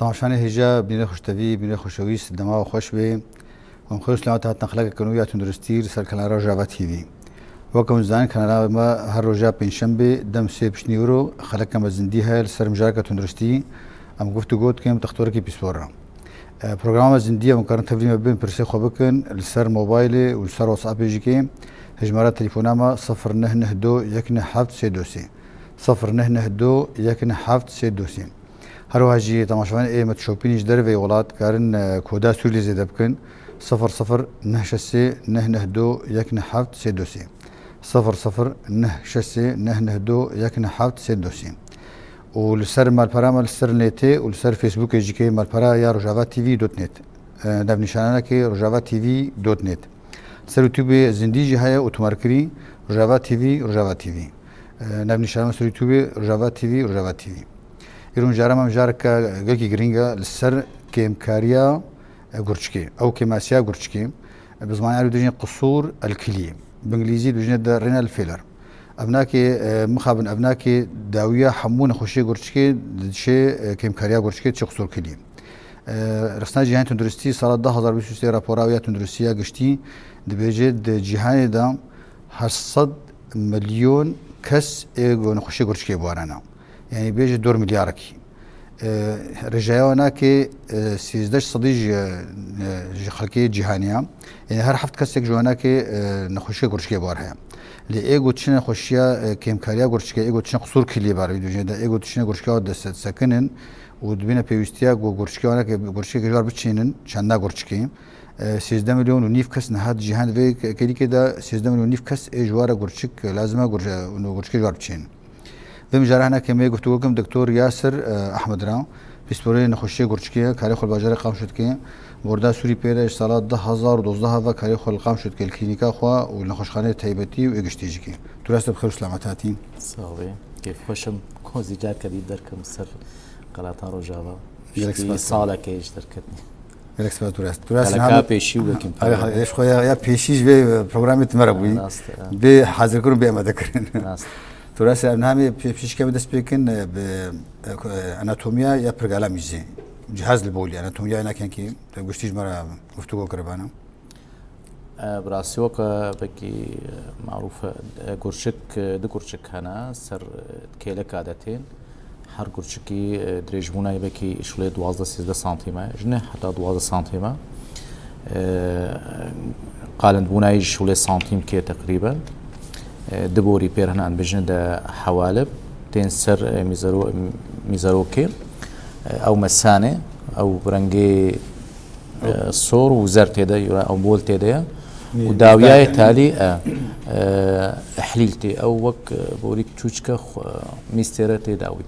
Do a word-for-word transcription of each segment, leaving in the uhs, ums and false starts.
Temaşanê hêja, bînê xweştevî, bînê xweşewîst, dema we xweş bê. Em xêr û selamet hatin xelekeke nû ya tunduristî li ser kanala Rojava T V. Weke hûn zanin, kanala me her roja pêncşembê dem sê pişt nîvro xeleke me zindî heye li ser mijareke tunduristî. Em guftûgo dikin bi textorekî pîspor re. E, programa me zindî ye, em karin tevlî me bin, pirsê xwe bikin li ser mobaylê û li ser WhatsAppê jî kê. Hejmara telefona me sifir neh neh do yek neh heft sê do sê. Sifir neh neh do yek neh heft sê do sê. Her wiha jî temaşevanên ê me dişopînin ji derveyî welat karin, e, koda Sûrî lê zêde bikin. Sifir sifir neh şeş sê neh neh do yek neh heft sê do sê. Sifir sifir neh şeş sê neh neh do yek neh heft sê do sê. Û li ser malpera me li ser netê û li ser Facebookê jî kê malpera ya Rojava T V dot net. E, navnîşananekê Rojava T V dot net. Ser YouTubeê zindî jî heye û tomarkirî Rojava T V, Rojava T V. E, navnîşana me ser YouTubeê Rojava T V, Rojava T V. Îro mijara me mijareke gelkî girîng e li ser kêmkariya, e, gurçikê. Ew kêmasiya gurçikê, e, bi zimanê eribî dibêjin qisûr el kilî. Bi îngilîzî dibêjine de renal failure. Ev nakê, e, mixabin, ev nakê dawiya hemû nexweşiyê gurçikê diçe, e, kêmkariya gurçikê diçe qisûr kilî. E, Rexsana Cîhanê Tunduristî sala du hazar bîst û sê rapora wê ya tunduristî ya giştî dibêje di cîhanê de heşt sed milyon kes ê go nexweşiyê gurçikê bi wan hene. Yanî bêje dor milyarekî. E, rêjeya wan nakê, e, sêzdeh sedî ji, e, ji xelkê cîhanê ya. Yanî her heft kesek ji wan nakê, e, nexweşiyê gurçikê bi wan heye. Lê ê go diçine nexweşiya, e, kêmkariya gurçikê, ê go diçine qisûr kilî bar vî dujê de, ê go diçine gurçika wan disekinin û dibîne pêwîstiya ku gurçikê wan nake, gurçikê ji wan biçînin, çanda gurçikê. E, sêzdeh milyon û nîv kes niha di cîhan vê ke-, kelîkê de sêzdeh milyon nîv kes ê ji wan re gurçik, e, lazim e gurçe-, û gurçikê ji wan biçînin. Vê mijara hinekê me guftûgo kim Doktor Yasir, e, Ahmed re, pîsporê nexweşiyê gurçikê ye, karê xwe li bajarê Qamşotikê. Borda Sûrî pê re ji sala du hazar û dozdeh ve karê xwe li Qamşotikê li klînîka xwe û li nexweşxaneyê taybetî û ê giştî jî kê. Tu rastî bi xêr û selamet hatî. Sax bî. Kêfxweş im ku ez careke dî derketim ser qelata Rojava. Gelek spas. Piştî salekê ji derketî. Gelek spas, tu rast. Tu rast. Qeleka pêşî û wekî. Ev, ev xwe ya, ya pêşî ji vê programê tu me re bûyî. Rast, e. Bê hazirkirin, bê amade kirin. Rast. Tu rast, em niha em pê-, pêşî me dest pê kin, e, bi, e, anatomiya ya pirgala mîzê. Cihaz li bolî, anatomiya wê nakin kî, te guştî ji me re guftûgo kiribana. E, bi rastî weke, e, belkî, e, marûf e, e, gurçik, e, du gurçik hene ser, e, kêleka de tên. Her gurçikî, e, dirêjbûna wê belkî şûlê duwazdeh sêzdeh santîm e. Ji neh heta duwazdeh santîm e. E, qalindbûna wê ji şûlê santîmkê teqrîben. E, du borî pê re hene, em bêjin de hewalib. Tên ser, e, mîzero-, mîzerokê. E, ew mesanê, ew bi rengê e, sor û zer tê de, ew bol tê de ye. Û dawiyayê talî, e, e, ihlîl tê. Ew wek, e, borîk çûçke xwe-, mîz tê re tê dawî.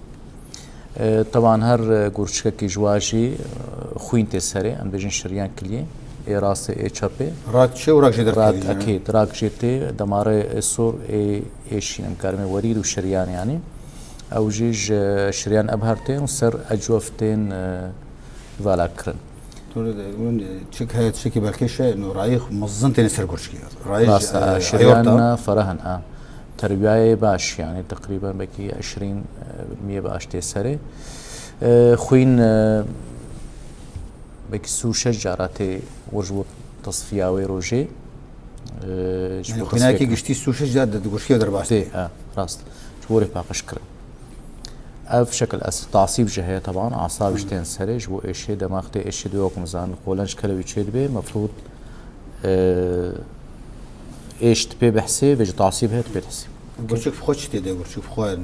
E, teban her, e, gurçikekî ji wa jî, e, xwîn tê serê, em bêjin şiriyan kiliyê, ê rastê, ê çepê. Rak çê û rak jê derkevî. Rak, ekêt, rak jê tê, demarê ê sor, ê, ê şîn, em karime werîd û şiriyan yanî. Ew jî ji şiriyan ebher tên û ser ecwef tên, e, vala kirin. Doğru de, hûn, e, çik heye, çikî belkê şe, no, rayî mezin têne ser gurçikê. Rayî, rast e, e, şiriyan ayorta. Ferah in, e. Terbiyayê baş, yani teqrîben belkî eşrîn, e, miyê baş tê serê. E, xwîn, e, belkî sî û şeş cara tê wir ji bo tasfiya wê rojê. E, ji bo, yani, xwînayekî giştî sî û şeş cara di gurçikê derbas tê. Tê, e, rast. Ji bo rê paqij kirin. Ev şekil es-, tasîb jî heye teban, asab jî tên serê, ji bo êşê, demax tê êşê dibe, wek min zanin, qolenc kerewî çê dibe, mefrûd, e, êş tu pê behsê, vê jî tasîb heye, tu pê dihsî. Gurçik bi xwe çi tê de, gurçik bi xwe, bi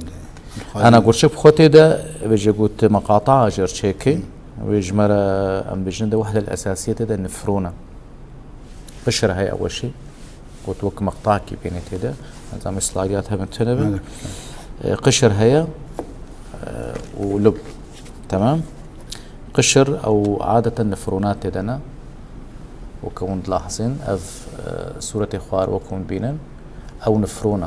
xwe. Ana gurçik bi xwe tê de, vê jî got meqata jêr çêkê, vê ji me re em bêjin de wehdel esasiyê tê de nifron e. Qişir heye ew weşî. Got wek meqtakî bênê tê de. Nizam îslahiyat hebin tune bin. Evet. E, qişir heye, e, û lub. Tamam. Qişir ew adeten nifronat tê de ne. Wek hûn dilahizin, ev, e, sûretê xwar wek hûn bînin. Ew nifron e.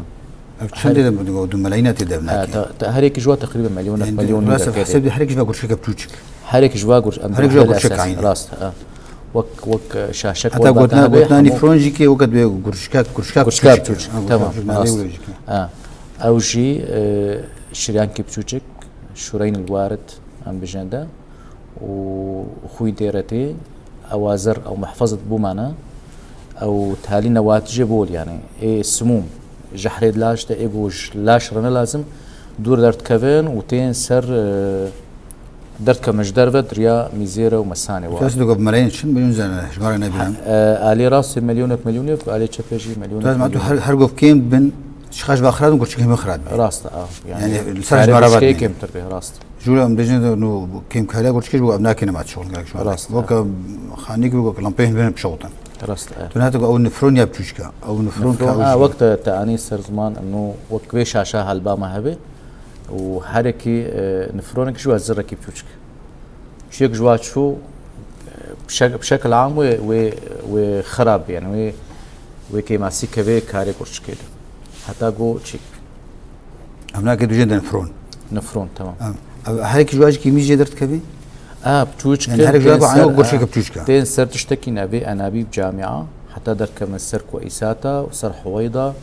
Ev çendê de bû, du meleyîna tê de, e, vinakê. Te, te, her yekî ji wa teqrîben melyonek, yani, melyon û nîvek tê. Heseb de her yekî ji va gurçikeke piçûçik. Her yek ji va gurç-, em her yek ji va gurçek, rast, e. Wek, wek, e, şaşek. Heta wek gotina, gotina nîfron jî kê weke dibê gurçika, gurçika piçûçik. Gurçika piçûçik. Ha, gurçika piçûçik, tamam, rast. E, ew jî, e, şiryankî piçûçik, şureyn el warid, em bijên de. û xwîn tê re tê, ew a zer ew mehfezet bûmane, ew talî newatijê bol, yani ê simûm ji hehrê di laş de, ê ku ji laş re ne lazim, dûr derdikevin û tên ser, e, derdikevin ji derve di riya mîzêre û mesanê wa. Kes dû gov mereyên çin milyon zene, ji mara nebînin. E, alê rastê milyonek milyonek, alê çepê jî milyonek. Tu her, her gov kêm bin, çiqas va xirab, gurçik heme xirab. Rast e, a, yani, yani, li ser ji mara kêmtir be, rast. Jû em dibêjin de, no, kêmkariya gurçikê ji bo ev nakê nema şixul gelek ji me. Rast, weke xanîk weke lampeyên bin bişewtin. Rast, e. Tu nehate ku ew nifron ya biçûçik e. Ew nifron ka ew ha, jî. Wek te, te anî ser ziman, no, wek vê şaşa helba me hebe û herekî, e, nifronek ji we zirekî biçûçik. Çiyek ji we çû, e, bi şek-, bi şekil am wê, wê, wê xirab be, yani wê, wê kêmasî kevê karê gurçikê de. Heta go çîk. Em nake dûjên de nifron. Nifron, tamam. Em, ev herekî ji we jî kêmî jê derdikevî? A, biçûçik. Yani herek ji we ku eynî wek gurçikeke biçûçik e. Tên ser tiştekî nevê enabîb camia, heta derkevin ser kueysata û ser huweyda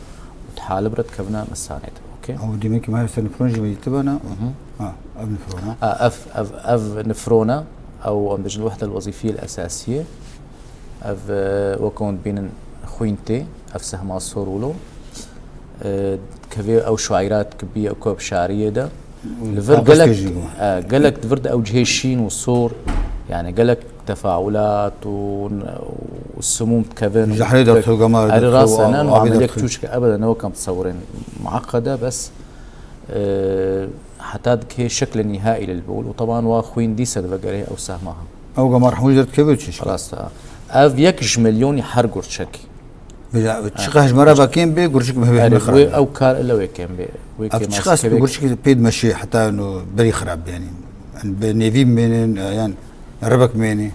û di halib re dikevine mesanê de, okey? Ew demekî me ser nifron jî me dîtibana. Mhm. Ha, ev nifron e. A, ev, ev, ev nifron e. Ew em dibêjin wehde el-wezîfiyye el-esasiyye. Ev, e, wek hûn dibînin xwîn tê, ev sehma sor wilo. E, kevê ew şaîrat kibî ew ku bi şariyê de. Li vir gelek, e, gelek di vir de ew cihê şîn û sor, yani gelek tefaulat û, û simûm dikevin. Ji hehrê de tu gemar. Erê rast e, ne, no, ameliyek çûçke ebede ne wek em tesewirên muaqqede, bes, e, heta dikê şekle nîhaî lil bol û teban wa xwîn dîse divegerê ew sehma ha. Ew gemar hemû jî derdikeve çi? Rast e. Ev yek ji milyonî her gurçekî. Bila, çiqas ji me re ve kêm bê, gurçik me bê. Erê, wê ew kar ile wê kêm bê. Wê kêm çiqas bi gurçik pê dimeşê heta no berî xirab bê, yani. Yani bi nêvî bimênin, yan ribek bimênî,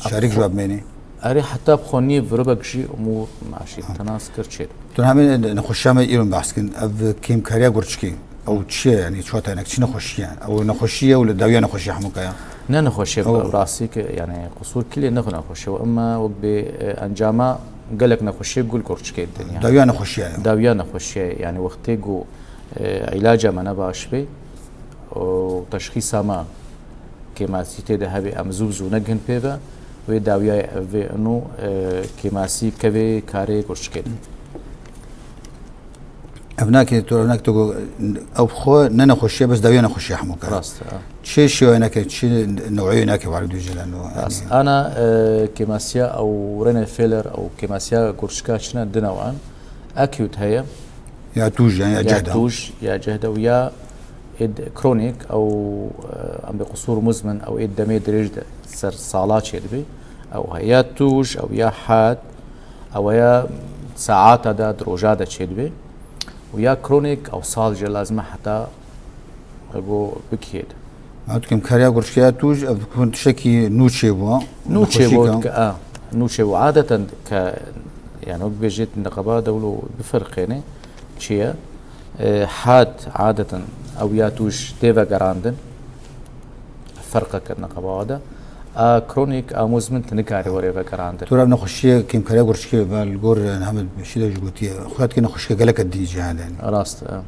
şarîk ji we bimênî. Erê, heta bi xwe nîv ribek jî umûr meşî tenas kir çêt. Tu hemî nexweşiya me îro behs kin, ev kêmkariya gurçikê. Ew çi ye, yani, çi wate, yani, çi nexweşî ye? Ew nexweşî ye û li dawiya nexweşî hemû kaya? Ne nexweşî, rastî ki, yani, qusûr kilê ne nexweşî ye. Emma wek bê, e, encama gelek nexweşiyê gul gurçikê dinya. Dawiya nexweşî ye. Dawiya nexweşî ye, yani, wextê ku, e, îlaca me ne baş bê û teşxîsa me kêmasî tê de hebe, em zû bi zû negihên pê ve, wê dawiyayê ev vê ino, e, kêmasî kevê karê gurçikê de. Ev nake, tu ev nake, tu go, ew xwe ne nexweşiye, bes dawiya nexweşiye hemû kare. Rast e. Çi şêwayê nake, çi neweyê nake, wari dû jî leno, rast. Yani. Ana, e, kêmasiya ew Rene Feller, ew kêmasiya gurçika çine di newan. Acute heye. Ya tûj, yani ya cehda. Ya tûj, ya cehda û ya êd kronik, ew, e, em bê qusûr muzmin, ew êd demê dirêj de ser sala çêdibê. Ew heye ya tûj, ew ya had, ew ya saata de, di roja de çêdibê. Û ya kronik, ew sal jê lazim e heta go bikihêd. Ew dikim kariya gurçikiya tûj, ev dikim tiştekî nû çêbû. Nû çêbû, dike, a, nû çêbû. Adeten ke, yani, wek bêjêt neqeba de wilo biferqêne, çi ye? E, had, adeten, ew ya tûj tê vegerandin. Ferqeke neqeba de. A kronik, a muzmin tu nikarî were vegerandin. Tu ra nexweşiye kêmkariya gurçikê ve li gor, yani, hemî şî de jî gotiye. Xwedkê nexweşike geleke din cîhan de, yani. Rast e. Yani.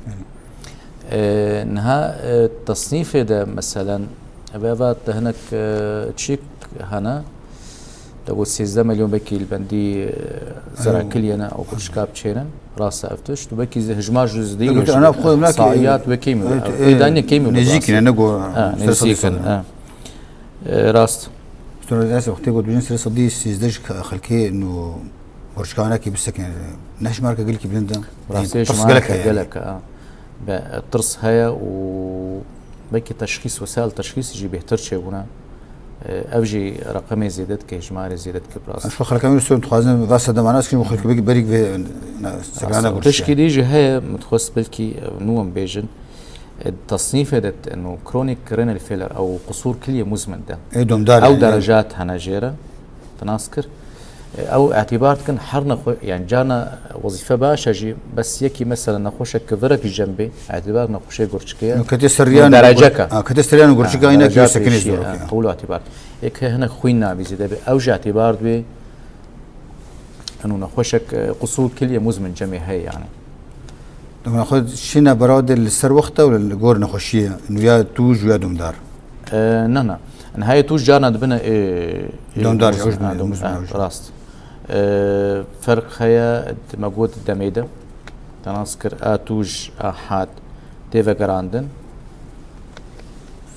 E, niha, e, tesnîfê de, meselen, ev eva te hinek, e, çîk hene, te got sêzdeh milyon bekî li bendî, e, zerakiliyê ne, ew ku şikab çêrin, rast e ev tişt, û bekî zî hijmar ji zidî. Ana xwe saiyat wê kêm, e, e, danî kêm, nêzîk ne, ne go, ha, nêzîk in, ha. E, rast. Wextê got bijin sê sedî sêzdeh ji xelkê nû gurçikanekî bisekin, ne hijmarke gelkî bilind e. Rastî, hijmarke gelek e, ha. Be, tirs heye û belkî teşxîs, wesayil teşxîs jî bêhtir çêbûne. E, ev jî reqemê zêde dike, hijmarê zêde dike, bi rastî. Şu xelkê min dixwazin vasa demanas kirin, xelkê belkî berîk vê, ne, seklana gurçiye. Tişkî dî jî heye, min dixwest belkî, e, nû em bêjin. E, di tesnîfê de, no, kronik renal failure, ew qusûr kiliyê muzmin de. Ê domdar, ew yani, derecat hene jê re. Tinas kir. E, ew îtîbar dikin her nexwe-, yani carna wezîfe baş e jî, bes yekî mesela nexweşek kivirek ji cem bê, îtîbar nexweşê gurçikê ye. Ketê ser riyan, derecek e. Ha, ketê ser riyan gurçika, ha, yine dereca ki sekinî pêşî ye, zor, ha, ya. Qewlo îtîbar. Ê ke hinek xwîn nabî zêde bê, ew jî îtîbar dibê. Eno nexweşek, e, qusûr kiliyê muzmin cemê heye yani. Dema xwe şîne beraw de li ser wext e û li gor nexweşiyê, nû ya tûj û ya domdar. E, na, na. Nihayê tûj carna dibine ê, ê Domdar, muzin, ew ji ha, bine, dom-, muzin, ha, ew ji bine. Rast. E, ferq heye, me got demê de. Te nas kir, a tûj, a had tê vegerandin.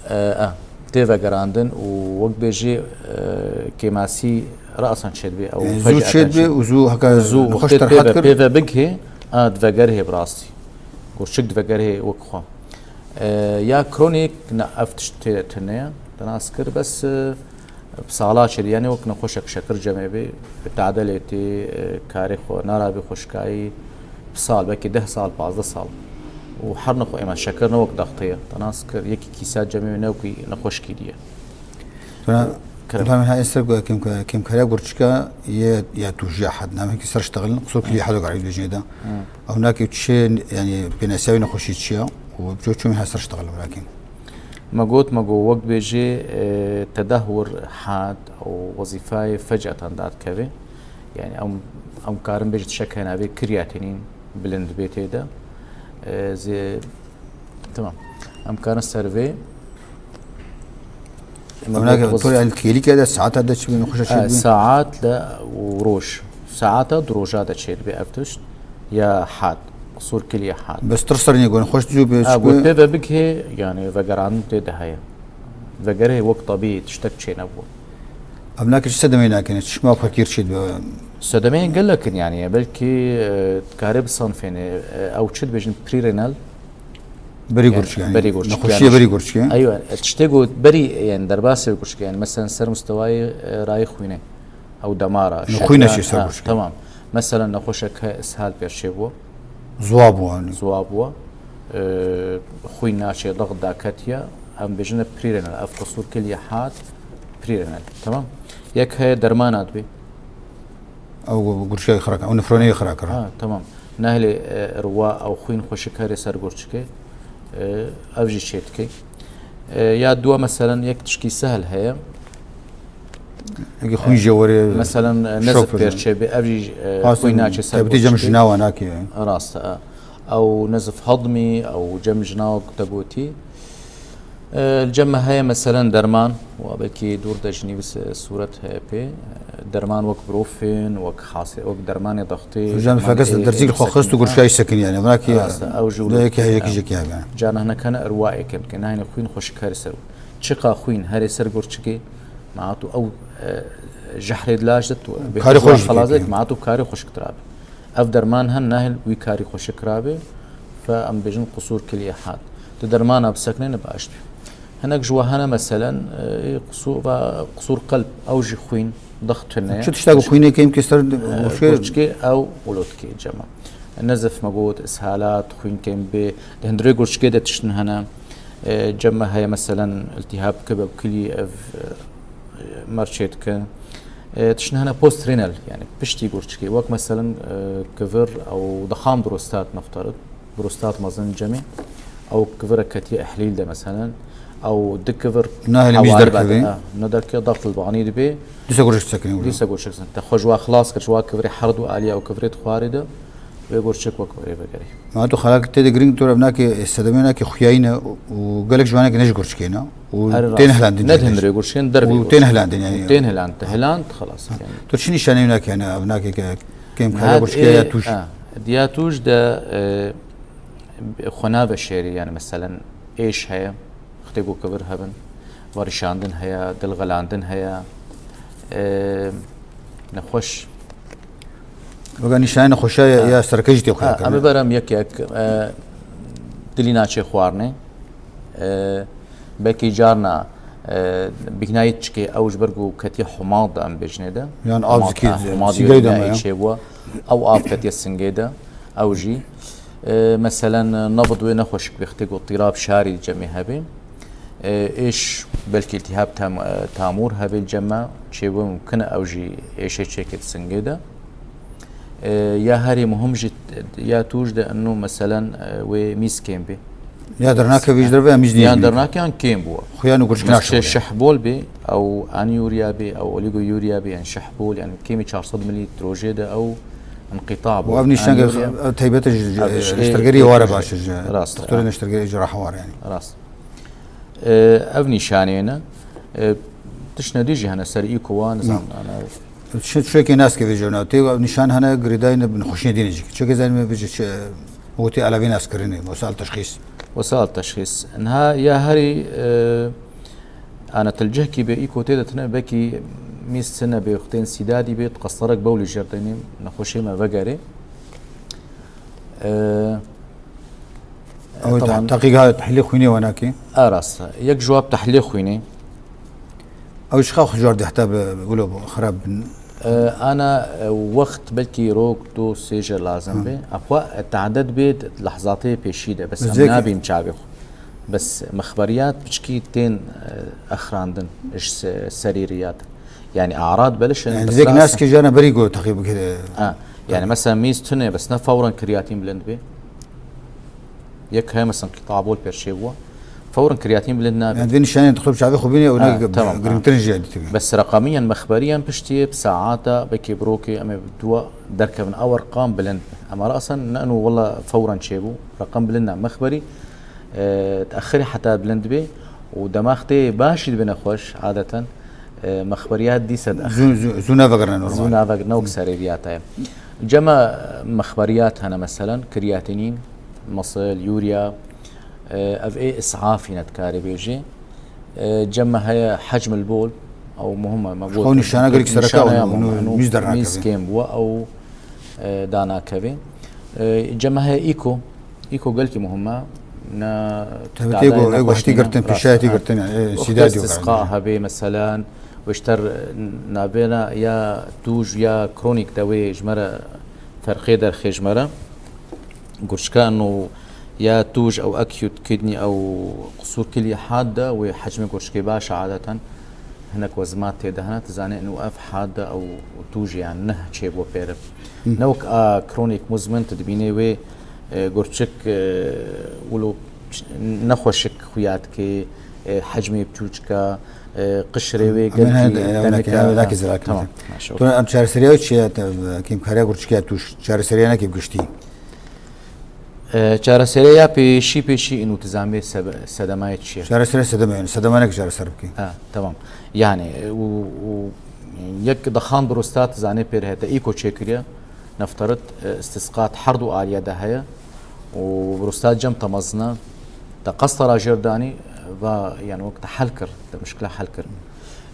E, e, tê vegerandin û wek bêjî, e, kêmasî rasan çêdibê. Ew Yani zû fec'eten çêdibê çêdibê. Û zû heke Zû nexweş wextê terhat pê ve, kir. Pê ve bigihê, a divegerihê bi rastî. Gurçik divegerihê wek xwe. E, ya kronîk ne ev tişt tê de tune ye. Te nas kir, bes, e, bi sala çêdibê. Yani wek nexweşek şekir cemê bê, bi tadelê tê, e, karê xwe, narabê xweşikayî, bi sal, belkî deh sal, pazdeh sal. Û her nexwe-, êma şekir ne wek daxtê ye. Te nas kir, yekî kîsa cemê wê ne wekî nexweşkî diye. Tuna, Kerem. Tuna ha êster ku kêm-, kêmkariya gurçika ye ya tûjiya had. Namekî ser ştexilin, qisûr kiliya had wek erebî dibêjin êda. Hmm. Ew nakê çi, yani pênasiya wê nexweşî çi ya û ço ço min ha ser ştexilin welakin. Me got, me got, wek bêjê, e, tedehur had û wezîfayê fec'eten dadikeve. Yani em, em karin bêjin tişek hene vê kiriya tenîn bilind bê tê de. E, zê, tamam. Em karin ser vê. Em Ew nake, got to yani kêlîke de, saeta de çi bî, nexweşa çi E, bî? Saet de û roj. Saeta du roja de çêdibê ev tişt. Ya had. Qisûr kiliya had. Bes tir ser niye gon, xweş dizû bê, Ha, çi got bê? Pê ve bigihê, yani vegerandin tê de heye. Vegerê wek tabî tiştek çênebû. Ev nake çi sedemê nakene, çi şima fakir çêdibe? Sedemeyên gelek in yani, belkî, e, karê bisanfêne, e, ew çi dibêjin prerenal. Berî Yani, gurçik yani. Berî gurçik Nexweşiye yani. Berî gurçik yani. Eywa, tiştê ku berî yani derbasê gurçik yani. Mesela ser mustewayê, e, rayê xwînê. Ew demara, Xwîn şekiran, neçe ser ha, gurçik. Tamam. Mesela nexweşek he, ishal pêr çêbû. Ziwa bû yani. Ziwa bû. E, xwîn naçê, daxt daketiye. Em bêjine prerenal. Ev qisûr kiliye hat prerenal. Tamam. Yek heye dermana dibê. Ew gurçikê xira kir, ew nefronê xira kir. Ha, tamam. Nehêlê, e, riwa ew xwîn xweşik herê ser gurçikê, e, ev jî çê dike. E, ya dua, meselen, yek tişkî sehel heye. Yekî xwîn E, jê werê mesela, e, nezif şopê pêr çêbê, ev jî, e, Qasên xwîn naçê ser tebitî cem gurçikê. Jinawa nake. Rast e. Ew nezif hedmî, ew cem jinawa ku te gotî. E, li cem me heye, meselen, derman, wa belkî dûr de ji nîvîs, e, sûret heye pê. E, derman wek brofên, wek hase-, wek dermanê dextê, Hocam, dermanê fekes ê-, derzî li xwe êsekîn. Xist û gurçayî sekin yani. Belkî Rast e, ew jû de yekî heye, yekî jekî hebe. Carna hinek hene erwa ê kêm dikin. Nahêne xwîn xweşik herê ser. Çiqa xwîn herê ser gurçikê, ma tu ew, e, jehrê dilaj de tu, bê Karê tu xweş xelas dike. Ma tu karê xweşik tirabe. Ev derman hen nahil wî karî xweşik kirabe, fe em bêjin qisûr kiliye hat. Tu dermana biseknêne baş dibî. Hinek ji we hene meselen, e, qisûr, va, qisûr qelb, ew jî xwîn, dix tune. Çi tişta ku xwînê kêm ke ser, e, gurçikê? Gurçikê ew wilo dike cema. Nezif me got, ishalat, xwîn kêm bê. Di hundirê gurçikê de tiştin hene. E, cema heye meselen iltihab kibe û kilî ev, e, merçê dike. E, tiştin hene post renal, yani piştî gurçikê. Wek meselen, e, kivir ew dixan prostat nefterit. Prostat mezin cemê. Ew kivire ketiye ihlîl de meselen. Ew di kivir Nahêle mîz hewari derkeve. Bade, ha, ne derke daxil banî dibe. Dîsa gurçik sekinî wilo. Dîsa gurçik sekinî. Te xwe ji wa xilas kir, ji wa kivirê her du aliya ew kivirê dixwarê de. Wê gurçik wek werê vegerê. Ma tu xelak tê de giring tu ev nake sedemê nake xuyayî ne û gelek ji wanake ne ji gurçikê ne. Û Her tên rast. Hilandin Ne cihê de. Hindurê gurçikên dervê Û gurçikê. Tên hilandin yani. Tên hiland, hiland xelas. Yani. Tu çi nîşaneyê nake yani ev nake ke kêm kare Nihat gurçikê ê, ya tûj. Ha, diya tûj de, e, xwe nave şêrî yani meselen êş heye, xitê ku kivir hebin, varişandin heye, dilxelandin heye, e, nexweş Wega nîşanê nexweşa ya, Ha. ya sereke jî tê xwe Ha, ya em ê kirin. berem yek yek, e, dilî naçê xwarinê. E, belkî carna, e, bîhnayî çikê ew ji ber ku ketiye homa de em bêjinê de. Yan av Homa, zikê ha, homa sîgayê de diyonî me ya. çêbû. Ew av ketiye singê de. Ew jî. E, meselen, nabid wê nexweşik bê, xitê ku tirab şarî cemê hebê. E, êş belkî iltihab tam-, e, tamûr hebê cem me, çêbû mumkin e ew jî êşê çêkê di singê de. E, ya herî muhim jî ya tûj de eno meselen, e, wê mîz kêm bê. Ya dernake vî ji derve ya mîz nîz Yan bî. Dernake yan kêm bû. Xuyan û gurçik Mes naşe çê ya. Şehbol bê, ew aniyuriya bê, ew oligoriyuriya bê, yan şehbol, yan kêmî çar sed milî di rojê de ew inqîta bû. Û ev nîşange Aniyuriya ev taybet e ji, Ev ji, ji, e, neştergerî e, ware e, baş e ji. Rast, Doktorê e. Neştergerî cerraha ware yani. Rast. E, ev nîşanê ne. E, Tiştine dî jî hene ser î ku wan, nizam, ana Çi-, çiyekê nas ke vêje navê tê, nîşan hene girêdayî ne bi nexweşiyên dînê jî. Çiyekê zanî me vêje çi, wotê elavê naskirinê, wesal teşxîs. Wesal teşxîs. Niha ya herî, e, ana til cihkî bê î ku tê de tine, belkî mîz tine bê, wextên sîdadî bê, qastarek bewlî jêr denî, nexweşê me vegerê. E, Ew e, tamam. Teqîga tehlî xwînê we nakê? A, rast e. Yek cewab tehlî xwînê. Ew ji xwe xwe cewab dihta bi wilo xirab bin. E, ana, e, wext belkî rok, du, sê jê lazim be. Hı. Axwe, e, teadet bê di lehzatê pêşî de. Bes em nabîn çavê xwe. Bes mexberiyat piçkî tên, e, exrandin ji se-, serîriyat. Yani arad beliş in, Yani bes dizek rast nas e. Ki jana berî ku teqî bikire. Ha, yani mesela mîz tune, bes ne fewren kiryatîn bilind bê. Yek heye mesela qîta bol pêr çêbû. Fewren kiryatîn bilind nabe. Yani vê nîşanên dixwe bi çavê xwe bîne û Ha, ne tamam, ha. Girîngtir jî dîtibî. Bes reqemiyan mexberiyan piştiyê bi saata, belkî bi rokê em ê bi dua derkevin ew reqam bilind. Ema rasan ne eno wela fewren çêbû. Reqam bilind ne mexberî. E, teaxirî heta bilind bê û demax tê başî dibe nexweş adeten. E, mexberiyat dîse de Zû, zû, zû navegirine normal. Zû navegirine wek serêriyata ye. Cema mexberiyat hene meselen, kiryatînîn, misil, yûriya, e, ev ê isafî ne dikarê bêjê. E, cema heye hecmil bol, ew muhim e, me got. Xwe nîşana gelek sereke nîşana ya û muhim e, û û mîz dernakeve. Mîz kêm bû, ew, e, danakeve. E, cema heye îko, îko gelkî muhim e. Ne Tabii, tê go, ê goştî girtin, pêşayetî girtin, yani, e, sîdar diyor istisqa herhalde. Hebê, meselen, wê ji ter nabêna ya tûj ya kronîk de wê ji me re ferqê derxê ji me re. Gurçka eno ya tûj ew acute kidney ew qusûr kilî had de wê hecmê gurçkê baş e adeten. Hinek wezmat tê de hene, tu zanê eno ev had de ew tûj yan neh çêbû pêre. Hı. Ne wek a kronîk muzmin tu dibînê wê, e, gurçik, e, wilo nexweşik xuya dike, e, hecmê biçûçik e, e, qişrê wê Em gelkî hene de, tenik e, hene de, hene. Tamam. Maşallah. Tu em çareseriya çi ye, te, kêmkariya gurçikiya tûj, çareseriya neke giştî. E, çareseriya pêşî pêşî întizamê sebe-, sedemayê çi ye? Çareseriya sedema, yani sedema neke çareser bikî. Ha, tamam. Yani, e, û, û yek dexan prostat zanê pêr hete, îko çêkiriye, nefterit, e, istisqat her du aliye de heye û prostat cem temezine, te qestara jêr danî, va, yani wek te hel kir, te mişkila hel kir.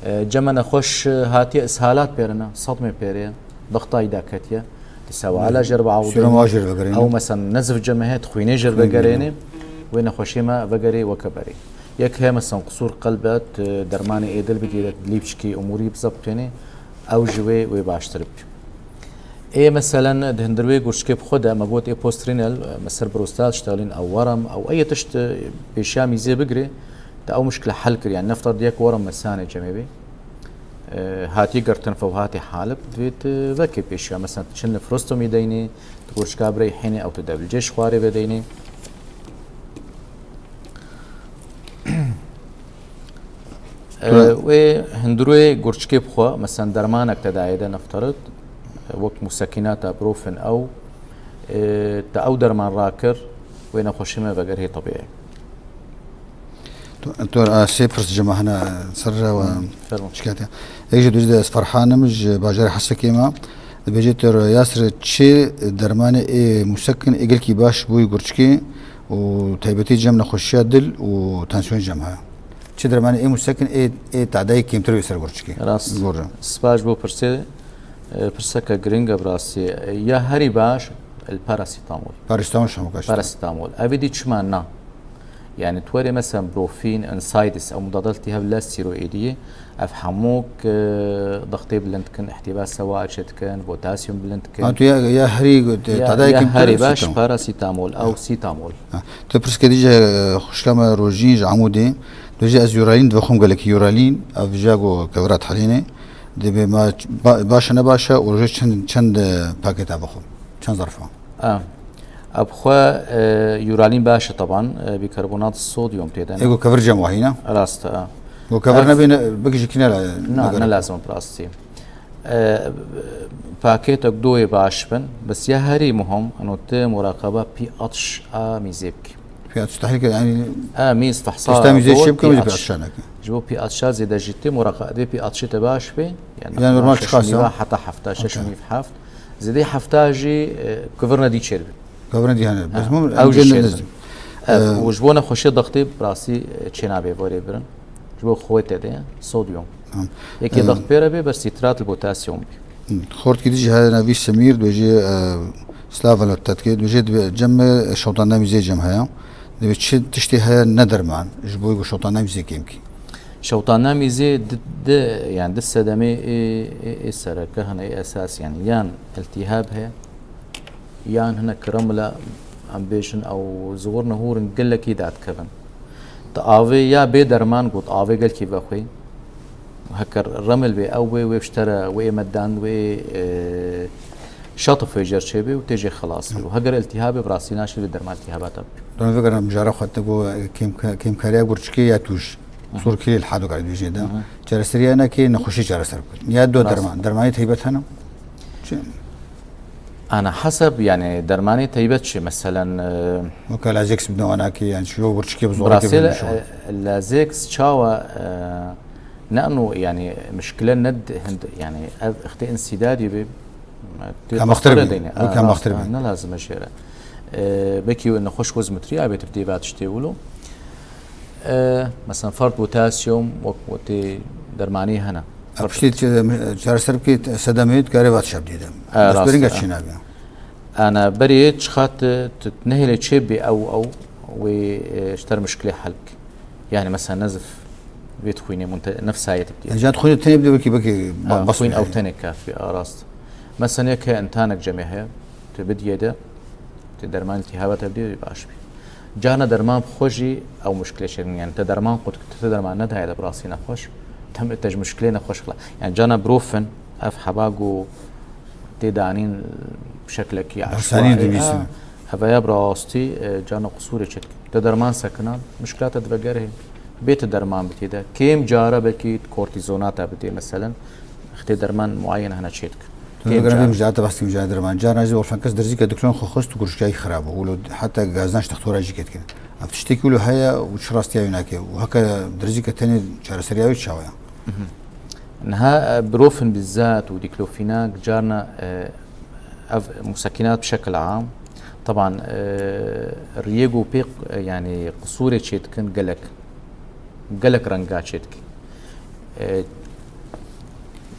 E, cem nexweş, e, hatiye ishalat pêrine, sedmê pêrê, dextayî daketiye, di sewala jêr biawdê. Serum wa jêr vegerêne. Ew mesela nezif cem heye, xwînê jêr vegerêne, wê nexweşê me vegerê weke berê. Yek heye mesela qusûr qelb e, dermanê êdil bigîre, dilî biçikî, umûrî bizebtêne, ew ji wê, wê baştir bî. Ê, meselen, di hundir wê gurçikê bi xwe de, me got, ê postrînel, me ser prostat, ştelîn, ew werem, ew ê tişt, e, pêşiya mîzê bigirê, te ew muşkile hel kir. Yani, nefter di yek werem mesanê cemê bê. E, hatiye girtin, few hatê halib, divê tu vekê pêşiya. Mesela, tu çin li frostomî deynê, tu gurçika bireyhênê, ew tu debilcê ji xwarê vedeynê. E, wê hundirê gurçikê bixwe, mesela dermanek te dayê de nefterit, e, wek musekînata, brofen ew, e, te ew derman rakir, wê nexweşî me veger hê tebîî. Tu, tu, a, sê pirs ji me hene ser re we. Hı, fermo. Şikayet ya. Ê, ji dûz de ez Ferhan im, ji bajarê Hesekê me. Dibêje tu Yasir, çi dermanê ê musekin ê gelkî baş bûyî gurçikê û taybetî cem nexweşiya dil û tansiyon cem heye? Çi dermanê ê musekin ê, ê tadayê kêmtir wê ser gurçikê? Rast. Gor. Spas bo pirsê, e, pirseke giring e bi rastî. E, ya herî baş, el parasetamol. Parasetamol şamok aşt. Parasetamol. Evê dî çima na? Yani tu werê mesela brofîn, NSAIDs, ew mudadaltî hev lez steroîdî, ev hemûk, e, dextê bilind dikin, ihtîba sewa çê dikin, potasyum bilind dikin. Ha, tu ya, ya herî got, Ya, tadayê ya kêmtir herî baş sîtamol. Parasetamol, ew sîtamol. Ha, tu pirseke dî ji, e, xwişka me Rojîn ji Amûdê, tu jî ez Uralin divexwim gelekî Uralin, ev jî go kevira thelînê. Dibê ma ba-, baş e ne baş e, û rojê çend, çend, e, paketa bixwim? Çend zerfa? A, a bi xwe, e, Uralin baş e teban, e, bîkarbonat sodyum tê de ne. Ê, go kevir cem wahî ne? Rast e, a. Go kevir Ev nebê ne, bikî ji kî ne la-, Na, ne lazim bi rastî. E, paketek doyê baş bin. Bes ya herî muhim, eno tu muraqaba pH a mîzê bikî. Ph tehlike yani. A mîz fehsa Pişta mîzê dor, çi bikî, pH. Ph şaneke. Ji bo pH zêde jî tê, muraqebê pH te baş bê. Yani Yani normal şeş çiqas nîva ya. Heta hefta, şeş Okey. Nîv heft. Zêdeyî hefta jî, e, kuvurna dî çêdibe. Kuvurna dî hene. Ha, Bes hûn ew jî ew jê çêdibe. Ev, Ee, û ji bo nexweşiya dextê bi rastî, e, çênabê vorê birin. Ji bo xwê te de sodyum. Tamam. Yekê Ee, dext pê re bê, ber sîtrat li potasyum bê. Xortkî dijî heye navî Semîr, dibêje, e, Slava Lottetke, dibêje dibe cem me şewtandemî zê cem heye. Dibê çi tiştê heye ne derman, ji bo ku şewtandemî zê kêm kî. Şewtandemî zê di, di, yani di sedemê ê, ê, ê sereke hene, ê esas yani. Yan iltihab heye, yan hine kiramila, em bêjin ew ziwirne hûrin gelekî dadikevin. Di avê ya bê derman got, avê gelkî vexwê. Heker remil bê, ew wê, wê piştere, wê ê medan, wê, e, şatı fêcer çêbê û tê jê xelas bê. Û heger iltihabê bi rastî naşê vê derman iltihabata bê. Don vegera mijara xwe te got, kêm-, kêmkariya gurçikê ya tûj. Hı hı. Qusûr kilê li hedû kare dibêjin de. Hı hı. Çareseriya nekê nexweşî çareser bikin. Ya do Rast. Derman, dermanê teybet hene? Çi? Ana hesab, yani dermanê teybet çi? Meselen, e, Weke Lasix bidin wana ki, yani çi yo gurçikê bi zorê Brasê kê le, bidin şo. E, Lasix çawa, e, ne eno, yani mişkile ne d-, hind, yani ev ixtê insîdadî bê, e, tê Kemextir doktora bî. Deyne. Weke Ha, kemextir rast, bî. Ha, ne lazim e jê re. E, belkî nexweş wezmetriya bê tifdê va tiştê wilo. E, mesela fard potasyum, wek, wek tê dermanî hene. Piştî çi-, çareser bikî sedemê dikarê vat şev dîde. E, Dest rast, beringa e. Çî nabe. Ana berê çiqat tu nehêlê çê bê ew, ew wê, e, ji ter mişkilê hel bike. Yani mesela nezif vê dixwînê munte-, nefsayet bidî. Yani can dixwînê tenê bide wekî, wekî Ha, ba-, bas xwîn bide. Ew tenê kafî, a, rast. Mesela yek heye intanek cemê heye, tu bidiyê de, tu derman iltihabata bidiyê baş bî. Cana derman bi xwe jî ew muşkilê çêdikin. Yani te derman qut, te derman nedaye de bi rastî nexweş. Te, te ji muşkilê nexweş xila. Yani cana brofen, ev heba ku tê danîn şeklekî Bersanî eşwayî, dibîsin. Ha, ev ya bi rastî, e, cana qusûrê çêdikin. Te derman sekinan, muşkilata dibe gerhê. Bê te derman bitê de. Kêm cara belkî kortîzonata bidê, meselen. Xitê derman muayen hene çêdikin. Tu Kêm dikare cara. Vê mijara te behs kî mijara derman. Cara jî welfenkes derzîke diklon xwe xwest û gurşkayî xirab bû. Wilo heta gazdana ji dextora jî ketkin. Ev tiştekî wilo heye û çi rastiya wî nake? Û heke derzîke tenê çareseriya wê çawa ye? Mhm. Niha, e, brofen bizzat û dîklofînak carna, e, ev musekînat bi şekil am, teban, e, riyê ku pê, e, yani qisûrê çêdikin gelek, gelek renga çêdikin. E,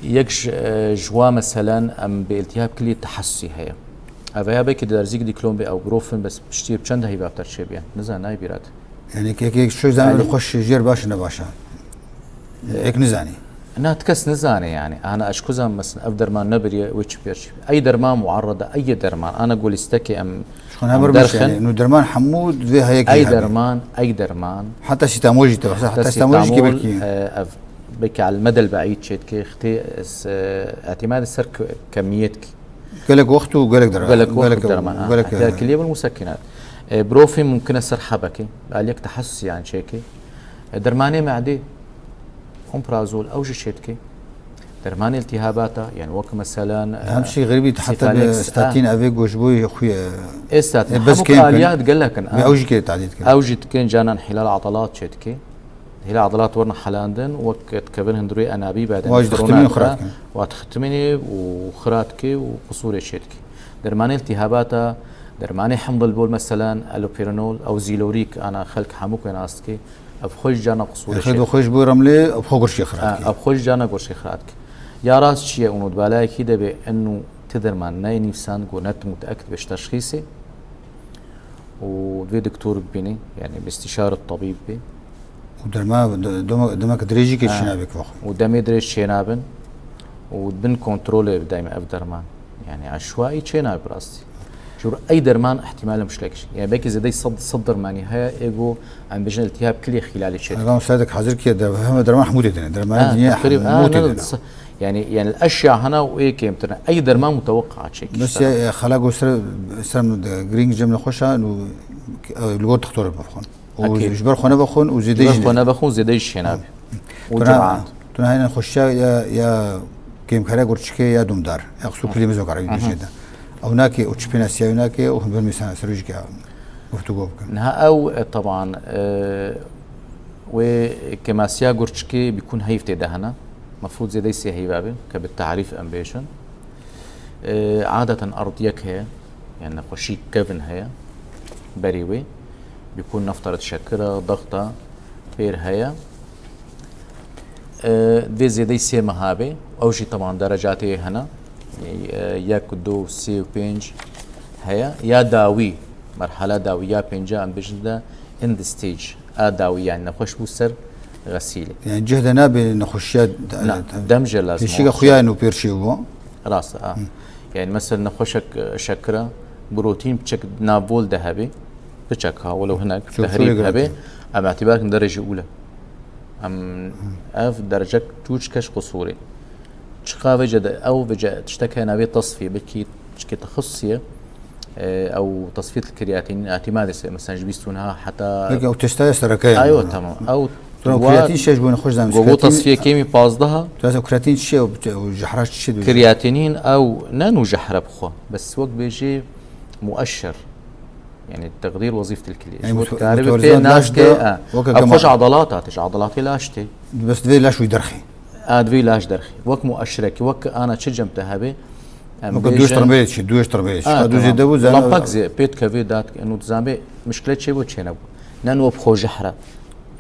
yek ji, e, ji wa meselen em bi iltihab kilî tehessî heye. Ev ya belkî di derzîk dîklon bê ew brofen bes piştî bi çend heyva ter çêbiye. Nizan nayê bîrat. Yani kek, kek şu zaman Yanî xweş jêr baş ne baş e. Ek nizanî. Na, ti kes nizane yani. Ana ez ku zan mesela ev derman nebiriye, wê çi pêr çi. Ey derman muarrada, ey derman. Ana ku lîstekê em, Ji xwe em heber derxin. Yani, nu derman hemû divê heye ki Ey hebe. Derman, ey derman. Heta sîtamol jî te, heta Heta sîtamol jî ki sîtamol, belkî. E, ev belkî al medel beîd çêdike, xitê ez, e, îtîmad ser ke-, kemiyet ki. Gelek wext û gelek dera-, Gelek wext gelek, derman, ha. Gelek, Heta e, kiliyê bil musekkinat. E, brofi mumkin e ser hebekê. Aliyek tehessus yani çêkê. E, dermanê me'dê, omeprazol, ew jî çêdike. Dermanê iltihabata, yani wek meselen, e, Hem şey xeribî heta Sifalex, bi statin ah. Evê goşboyê xwe, E, statin. E, bes Hemû kêm aliyat gelek in, Ve ah. Ew jî kê tadî dike. Ew jî dikin canan hilal adalat çêdike. Hilal adalat werna helandin, wek dikevin hundirê enabî badin. Wa ji dixtimîn û xirat kin. Wa dixtimînê û xirat ke û qisûrê çêdike. Dermanê iltihabata, dermanê hemdil bol, meselen, allopurinol, ew zîlorîk, ana xelk hemû ku nas dike. Ev xwe ji cana qisûrê Xêr çêdike. Bi xwe ji bo remlê, ev xwe gurşê xirat Ha, ke. Ev xwe ji cana gurşê xirat ke. Ya rast çi ye, û nû di balayekî de bê, enû ti derman neyê nîvsan, ku ne tu muteekid bê ji teşxîsê. Û divê doktor bibînî, yani bi îstîşaret tabîb bê. Û derma, de-, dema-, demek dirêjî ke Ha. Çênabê ki vexwe. Û demê dirêj çênabin. Û bin kontrolê bi daîme ev derman. Yani eşwaî çênabe bi rastî. Ji ro ey derman ihtimal muşkilek. Yani belkî zêdeyî sed, sed dermanî heye, ê ku em bêjin iltihab kilî xîlalî çêdike. Ev em sedek hazir kiye de heme derman hemû tê dene. Derman Ha, diye teqrîb, hemû ha, tê ne, dene. s-, yani, yani eşya hene û ê kêmtir ne. Ey derman muteweqqa çêkî Bes işte. Ya, e, xela go ser, ser min de girîng cem nexweşa, nu, e, li gor doktor bixwin. Û Ekîd. Ji ber xwe nebixwin û zêde Ji ber jî xwe ne. Nebixwin, zêde jî çênabe. Û Tuna, cemaat. Tuna hene xweşiya ya, ya kêmkare gurçikê ya dumdar. Ya qisû Hı. Kulî mizo kare Hı hı. Dibêje de. Ew nake, û çi pênasiya wî nake, û him bir mîsana serojîke guftûgo bikin. Niha ew, e, teban, e, Wê kêmasiya gurçikê bîkûn heyv tê de hene. Mefrûd zêdeyî sê heyva be, ke bi tarîf em bêjin. E, adeten erd yek heye, yani nexweşî kevin heye. Berî wê, bîkûn neftaret şekira, daxta, pêr heye. E, divê zêdeyî sê meha be. Ew jî teban derecatê hene. E, yek, du, sê û pênc heye. Ya dawî, merhala dawî ya pênca em bêjin de end stage. A dawî, yani nexweş bû ser xesîlê. Yani cih de nabe nexweşiya de-, Na, de-, dem jê lazim pêşîka o. Xuya û pêr çê bû. Rast, a. Hı. Yani mesela nexweşek, e, şekira, protein piçek navbol de hebe, piçek ha, welo hinek, Çok tehrik şöyle hebe, gerek. Em itibar kin derece ûle. Em Hı. ev derecek tûç keş qusûrê. Çiqa vêce de, ew vêce tiştek heye navê tasfiye, belkî tişkê texusiye, e, ew tasfiyet kriyatînîn, itimadê se, mesela ji bîst û neh heta Belkî ew testaya sereke ye. Aywa, tamam. Ew Sonra wa kriyatîn şeş bûne xweş zanim. Gogo Kriyatîn tasfiye kêmî pazdeh. Tu ez kriyatîn çi ye, ew jehra çi diyor? Kriyatînîn ew ne nû jehre bixwe. Bes wek bêjê mueşşer. Yani teqdîr wezîfetil kilye. Yani Ji bo mut-, dikare be mutuwazat pê laş naşke, de, ha. weke Ew gema- xweş adalata, tij adalatê laş tê. Bes divê laş wî derxê. A, divê laş derxê. Wek mueşşerekî, wek ana çi cem te hebe, em Weke bêjin- duş terbê çi, duş terbê çi. A, Ka du tamam. zêde bû, Lan zana- pak zê, pêt kevê dat, enu dizanbê mişkile çê bû çê nebû. Ne nu bi xwe jehre.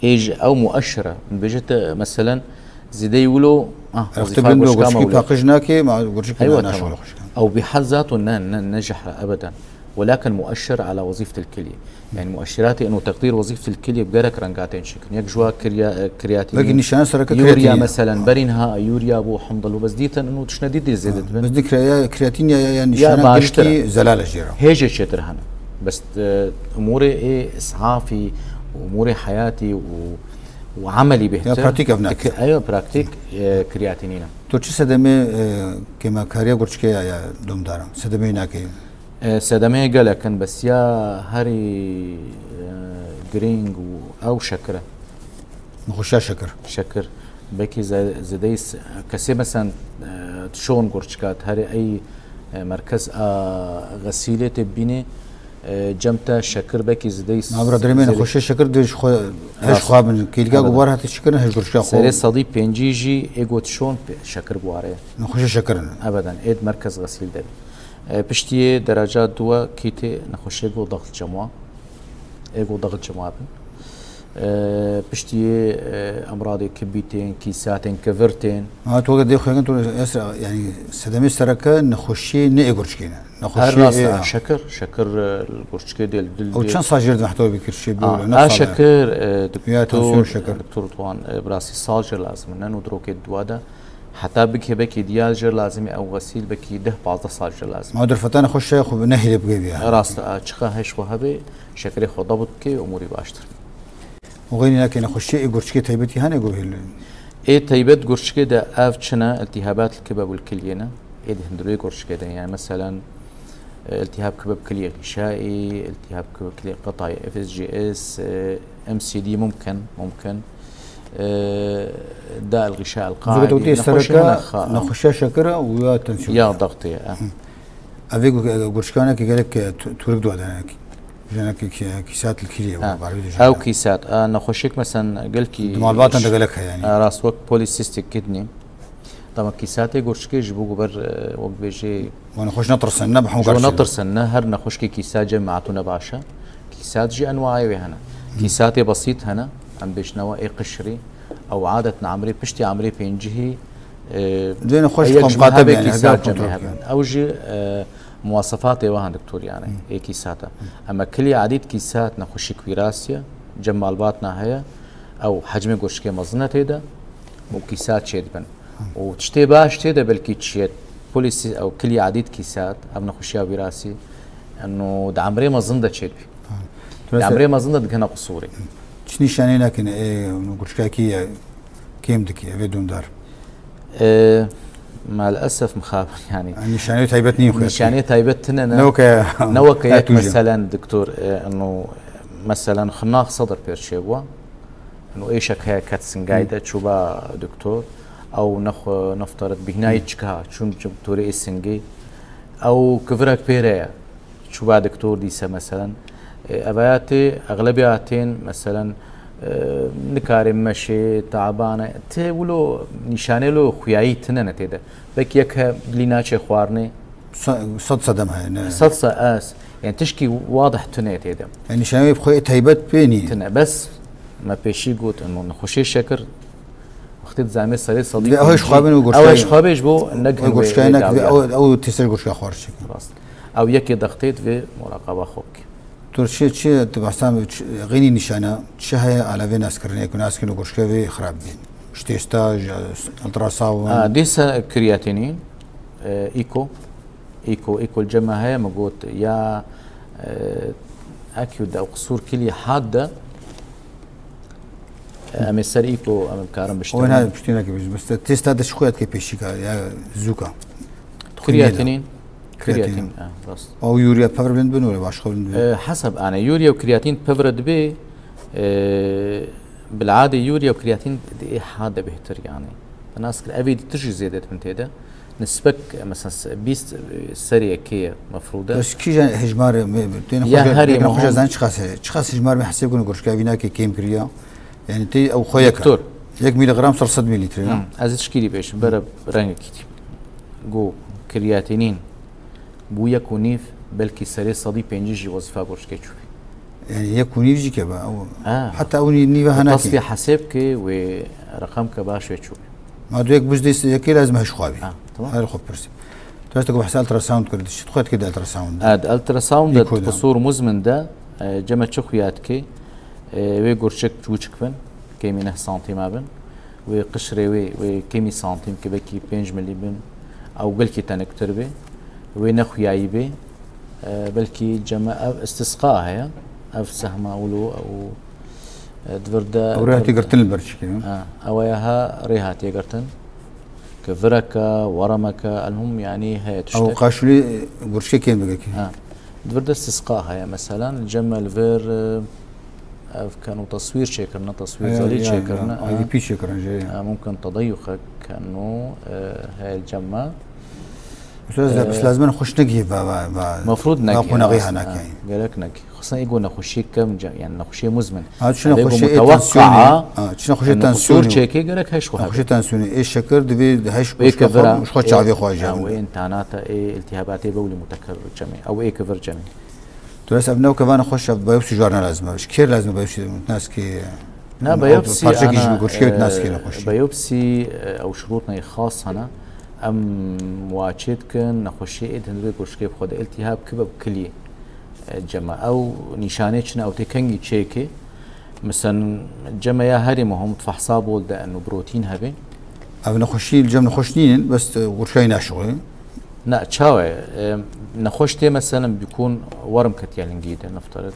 Ê ji ew mueşşere. Bêje te, meselen, zêdeyî wilo, ah, Ev wezîfa te bin do gurçika gurçikî mewlû. paqij nake, ma gurçikî Eywa, naşo tamam. xweşkan. Ew bi hel zato ne, ne, ne jehre ebeden. Welakin mueşşer ala wezîfetil kilye. Yani mueşşeratê eno teqdîr wezîfetil kilye bi gerek rengatên çêkin. Yek ji wa kirya-, e, kriyatînîn, Belkî nîşana sereke yûrya kriyatînî. Meselen, berîn ha yûrya bû, hemdil bû, bes dîtin eno tiştine dî dê zêde dibin. Bes di kriya-, kriyatîn ya, ya, ya Ya nîşana baştir. Gelkî zelal e jê re. Hêjê çêtir hene. Bes, e, umûrê ê îshafî, umûrê heyatî û, û emelî bêhtir. Ya pratik ev nake. Ek-, eyo pratik, e, kriyatînî ne. Tu çi sedemê, e, kêmakariya gurçikê ya, ya domdara? Sedemê nake. E, sedemeyê gelek in, bes ya herî, e, girîng û ew şekir e. Nexweşiya şekir. Şekir. Belkî ze-, zêdeyî s-, kesê mesen, e, dişon gurçikat, herî ey, e, merkez a xesîlê tê bînê, e, cem te şekir belkî zêdeyî s-, Nabra derê me zêdeyî nexweşiya şekir dê ji xwe, heş Rast. Xwe bin. Kêlika Ebeden. Gubar hate çikirin, heş gurçika xwe. Serê sedî pêncî jî ê got dişon pê-, şekir guare. Nexweşiya şekir in. Ebeden. Êd merkez xesîl de. E, piştiyê dereca duwa kîtê nexweşê go daxil cemwa. Ê go daxil cemwa bin. E, piştiyê, e, emradê kibîtên, kîsatên, kivirtên. Ha, tu dê xwe tu es, yani sedemê sereke nexweşiyê ne ê gurçikê ne. Her Nexweşiyê rast ê, e, ha. şekir, şekir, e, gurçikê dê, dil O dê. çend sal jêr di mehtob bikir şey Ha, böyle, ne a sal e? şekir, e, Ya doktor, tansiyon şekir. doktor Tuwan, e, birasî sal jêr lazim. Ne nu drokê duwa da. Heta bike belkî diya jêr lazim e, ew xesîl belkî deh pazdeh sal jêr lazim. Ma derfetan xwe şey xwe ne hêlê bigê ya. Rast, e, çiqa heş xwe hebe, şekirê xwe dabit bike, umûrî baştir. Û xeynî nake nexweşiyê ê gurçikê taybetî hene guhêl? Ê taybet gurçikê de ev çi ne, iltihabat kibebul kiliyê ne. Ê di hundirê gurçikê de, yani meselen, e, iltihab kibeb kiliyê xîşaî, iltihab kibeb kiliyê qetayê F S G S, e, M C D mumkin, mumkin. E, da el xîşa el Zû qaîdî, tu tê nexweşî sereke hene xa- nexweşiya şekira û ya tansiyon. Ya daxtê, e. Hı. Ev ê gu-, gurçikanekî gelek, e, tu-, turik dua denekî. Jenekî kî-, kîsat li kîrî ye, Ha. bar bidî Ew jî. kîsat, a, nexweşik mesen gelkî Di malbatan de gelek heye, yanî. A, rast wek polycystic kidney. Dema kîsatê gurçikê ji bo ku ber, e, wek bêjê Wan xweş netirsin, ne bi hemû ji bo garçê. netirsin, ne her nexweşkê kîsat cem hatû ne baş e. Kîsat jî enwayê wê hene. Kîsatê besît hene, em bêjine we ê qişrî. Ew adet ne emrê, piştî emrê pêncihî, e, Dê nexweş ê yek ji xwe miha miqate bê bê, yani, kîsat heger cem kontrol hebin. Ew jî, e, Muwasefatê we hin doktor yani, ê kîsata. Ema kilî adî kîsat nexweşîk wîrasî ye, cem malbatna heye, ew hecmê gurçikê mezin e tê de û kîsat çê dibin. Û tiştê baş tê de belkî çi ye, polîsî ew kilî adî kîsat, ev nexweşiya wîrasî, eno di emrê mezin de çê dibî. Di emrê mezin de digihine qusûrê. Çi nîşanê nakin ê gurçikekî ye kêm dikî, ev ê dûndar? E, maalesef mixabin, yani. Nîşanê taybet nîn xwe. Nîşanê taybet tine ne. Ne weke Ne weke ya yek tu jî. Meselen doktor, e, eno, meselen xinax sedr pêr çêbû. Eno êşek heye ket singay de çûba doktor. Ew nexwe neftaret bîhnayê çika çûn doktorê ê singê. Ew kivirek pêre ye. Çûba doktor dîse meselen. E, evaya tê, exlebiya tên, meselen, E, nikarê meşê, tabane, tê wilo nîşanê lo xuyayî tine ne tê de. Belkî yek he dilî naçe xwarinê. Sa-, sed sedem heye, ne? Sed se-, ez. Yani tişkî wadih tune tê de. Yani nîşanê wê bi xwe taybet pê nî. Tine. Bes me pêşî got, eno nexweşê şekir, wextê dizanê serê sedî Ve ew ji xwe bin û Ew ji xwe bê ji bo ne Ew gihên wê, goşkayê wê nek, ve dawiya. ew, ew têser goşka xwar çekin. Rast. Ew yekê dextê divê muraqaba xwe bike. Tu çi, çi, tu behsa çi, xênî nîşana, çi heye alevê naskirinê, ku naskin û goşkê wê xirab bîn? Ji têsta, ji ultrasound. Ha, dîsa kreatinin, e, echo, echo, echo li cem me heye, me got, ya, e, echo de, ew qisûr kilî had de, e, em ê ser echo, em ê bikarin O biştirin. Wina piştî neke biz. Bes te têsta de çi xuya dike pêşîka, ya zûka? Kreatinin, Kreatinin. kreatin, ha, rast. Ew yûriya pevre bilind bin, wele başqa bilind bin. E, hesab ane, yûriya û kreatin pevre dibe, e, bilade yûriya û kreatin di ê had de bêhtir yani. Te nas kir, evê dî tu jî zêde dibin tê de. Nisbek, mesela, se-, bîst, e, serê yekê ye mefrûde. Bes kîjan hejmarê me, me, têne Ya xweş, herî têne xweş muhim. zan çiqas heye? Çiqas hejmar me hesab kune goşka vîna ke kêm kiriya? Yani tê ew xwe yek e. Doktor. Yek miligram ser sed milître ya. Hı, ez tişkî dî bêjim, bere rengekî dî. Go, kreatinin. Bû yek û nîv, belkî serê sedî pêncî jî wezîfa goşkê çûbî. Yani yek û nîv jî keve, ew, Ha. heta ew nî-, nîve hene Tasfiye ki. hesêb ki wê reqem ke baş wê çûbî. Ma du yek buz dîs yekê lazim heş xwe bî. Ha, tamam. Her xwe pirsî. Tu heste ku behsa ultrasound kir, dişit xwe dikê de ultrasound. Ha, di ultrasound de Echo de. qisûr muzmin de, e, ceme çi xuya dike, e, wê gurçik çûçik bin, kêmî neh santîma bin. Wê qişrê wê, wê kêmî santîm ki belkî pênc milî bin, ew gelkî teniktir bê, wê nexuyayî bê. E, belkî ceme ev istisqa heye, ev sehma wilo ew, e, di vir de Ew rê hatiye girtin li ber çikê, ha? Ha, ew ya ha rê hatiye girtin. Ki vireke, weremeke, elhum yani heye Ew tiştek. qaşulî, e, gurçikê kêm bigirkî. Ha. Di vir de istisqa heye, meselan, li cem me li vir, e, ev keno teswîr çêkirine, teswîr He, zelî ya, çêkirine, ya, ha. I D P çêkirin jê, ya. Ha, mumkin tedeyuxek keno, e, heye li cem me. Mesela, E, lazim xweş negihî va, va, va, Mefrûd va neke, qonaqî rast, ha, ha, neke. gerek neke. Xwestin ê go nexweşiyê kem, ce-, yani nexweşiyê muzmin. Ha, çi Ev ê go nexweşiyê ê mutewekka, tansiyonê. Ha, çi nexweşiyê yani qisûr tansiyonê. çêkê gerek heş xwe Nexweşiyê hebe. tansiyonê, ê şeker divê heş Ê goşka kevira, xwe, ji xwe çavê xwe ha, jevin. û ê întanata, ê iltihabatê bewlî mutekerrir cemê. Ew ê kevir cemê. Tu rest ev new kevana xweş, ev biopsî ji wan lazim e. Ji kêr lazim e biopsî, naskê, Na, yani, biopsî, parçekî ji ana, goşkê e, naskê nexweşî. biopsî, e, ew şurûtnayê xas hene. Em wa çê dikin, nexweşiyê ê di hundirê goşkê bi xwe de iltihab kibe bi kilî, e, cema. Ew nîşanê çi ne, ew tê kengî çêkê. Mesela, cema ya herî muhim, fehsa bol de eno protein hebe. Ev nexweşî li cem nexweş nînin, bes, e, goşkayê naşuxê. Na, çawa ye? E, nexweş tê, mesela, bikûn werm ketiye lingî de, nefterit.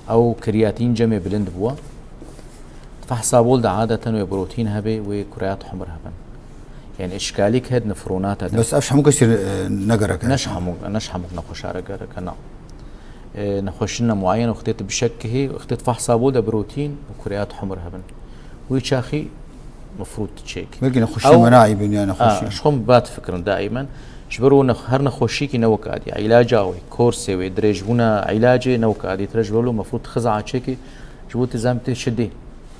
Ew kreatîn cemê bilind bûye. Fehsa bol de adeten wê protein hebe, wê kureyat humir hebin. Yani işkalîk heye di nefronata de. Bes ev ji hemû kesî, e, ne gerek e? Ne ji hemû, ne ji hemû nexweşa re gerek e, na. E, nexweşîna muayen wextê tu bişek kihê, wextê tu fehsa bol de protein û kureyat humir hebin. Wî çaxî mefrûd çêk. Belkî nexweşî Ew, menaî bin ya nexweşî. a, ji xwe min ba difikirin daimen. Ji ber û nex-, her nexweşîkî ne wek adî. Îlaca wê, korsê wê, dirêjbûna îlacê ne wek adî. Tire ji ber wilo mefrûd xiza çêkê, ji bo tu zam tê çi dê.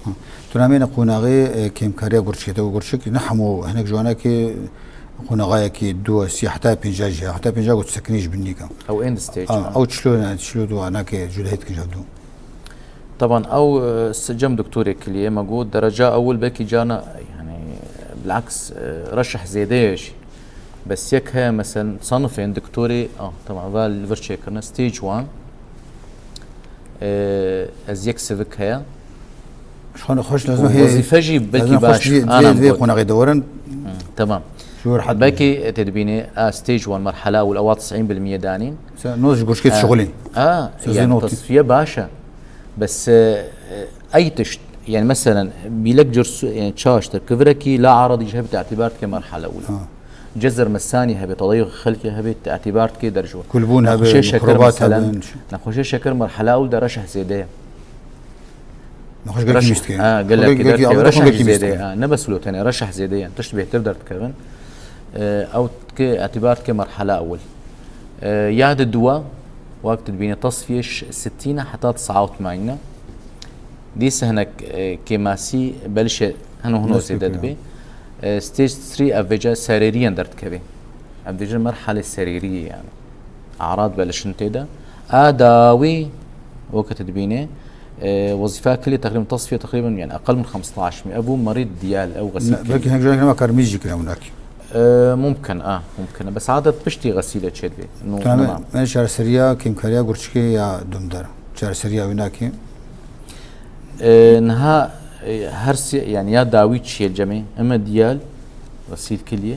Ha. Tu namê ne qonaxê, e, kêmkariya gurçikê te û gurçik ne hemû, hinek ji wana ki qonaxayekî du, sî, heta pênca jî, heta pênca got sekinî ji bin nîka. Ew end stage, A, ha. ew çilo ne, çilo du anake cudahî dikin ji hevdu. Teban ew, e, s-, cem doktorê kiliyê me got, dereca ewil belkî cana, yani, bilaks, e, reşih zêde ye jî. Bes yek heye, meselen, sanifên doktorê, ah, teban, va li vir çêkirine, stage one, e, ez yek sivik heye. Xwe xweş lazim Û heye, wezîfe jî lazim belkî xweş baş, vê, ana vê, vê got. qonaxê de werin. Hı, tamam. Ji wir hat Belkî tê dibînê, a, stage one, merhela ewil, ewa tisîn bil miyê danîn. Sen noz ji gurçkê dişixulî. A, Sözün yani ot. tasfiye baş e. Bes, e, e, ey tişt, yani meselen, bîlek cirsu, yani çaştir, kivirekî la aradî ji hev te îtibar dike merhela ewil. Ha. Cezir mesanî hebe, tadayuq xelkê hebe, te îtibar dike dercû. Kulbûn hebe, Nexweşê şeker mikrobat mesela, hebe. nexweşê şeker merhela ewil de reşeh zêde ye. Nexweş gelekî Reş-, wîst ke. ha, gelekî Gelekî dertke, gelekî reşeh gelekî jî wîst zêde ke. ye. Ha, ne bes lo tenê, reşeh zêde ye. Tişt bêhtir derdikevin. E, ew dike, îtibar dike merhela ewil. E, ya di dua, wek tu dibîne tasfiye ş-, sitîne heta tes'a û temanîne. Dîsa hinek, e, kêmasî belişê heno hino Dest zêde pê dibê. E, stage three ev vêca serêriyen derdikevê. Em dibêjin merhalê serêriyê yani. Arad belişin tê de. A dawî weke tu dibînê, e, wezîfa kilê teqrîben tesfiye teqrîben yani aqal min xemsetaş mî. Ev bû merîd diyal, ew xesil Ne, belkî hinek jî nema kar mîz jî kire winakî. E, mumkin, a, mumkin. Bes adet piştî xesîle çêdibê. Nû Tamam, nema. Me çareseriya kêmkariya gurçikê ya dumdar. Çareseriya winakî. E, niha, e, her sê, yani ya dawî çiyê cemê, eme diyal, xesîl kiliyê.